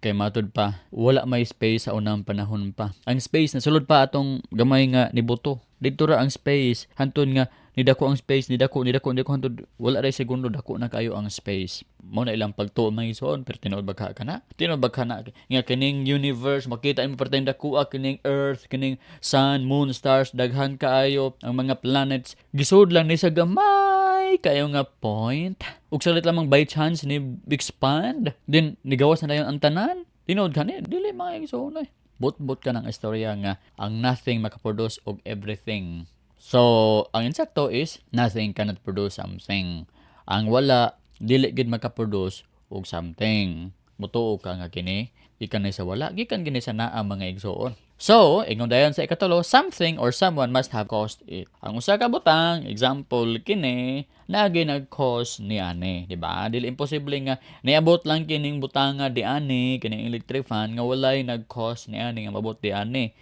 Kay matud pa, wala may space sa unang panahon pa. Ang space nasulod pa atong gamay nga nibuto. Didto ra ang space hantod nga nidako ang space, nidako, nidako, nidako, hantod wala ray segundo, dako na kayo ang space. Mao na ilang pagtuo, mga igsoon, pero tinuod ba ka kana? Tinuod ba kana nga kining universe makita mo perteng dako kining earth, kining sun, moon, stars, daghan kaayo ang mga planets. Gisud lang ni sa gamay kayo nga point. Ug salit lamang by chance ni expand. Then nigawas na dayon ang tanan. Tinuod kani? Dili, mga igsoon, ay. Bot-bot ka ng istorya nga ang nothing makaproduce og everything. So, ang insakto is nothing cannot produce something. Ang wala dili gid makaproduce og something. Mutuo ka nga kini gikan ni sa wala, gikan gini sa naa, mga igsoon. So, ingon dayon sa ikatulo, something or someone must have caused it. Ang usa ka butang, example kini, naagi nag-cause ni ani, di ba? Dili imposible nga niabot lang kining butanga di ani, kining electric fan, nga walay nag-cause ni ani nga mabot di ani.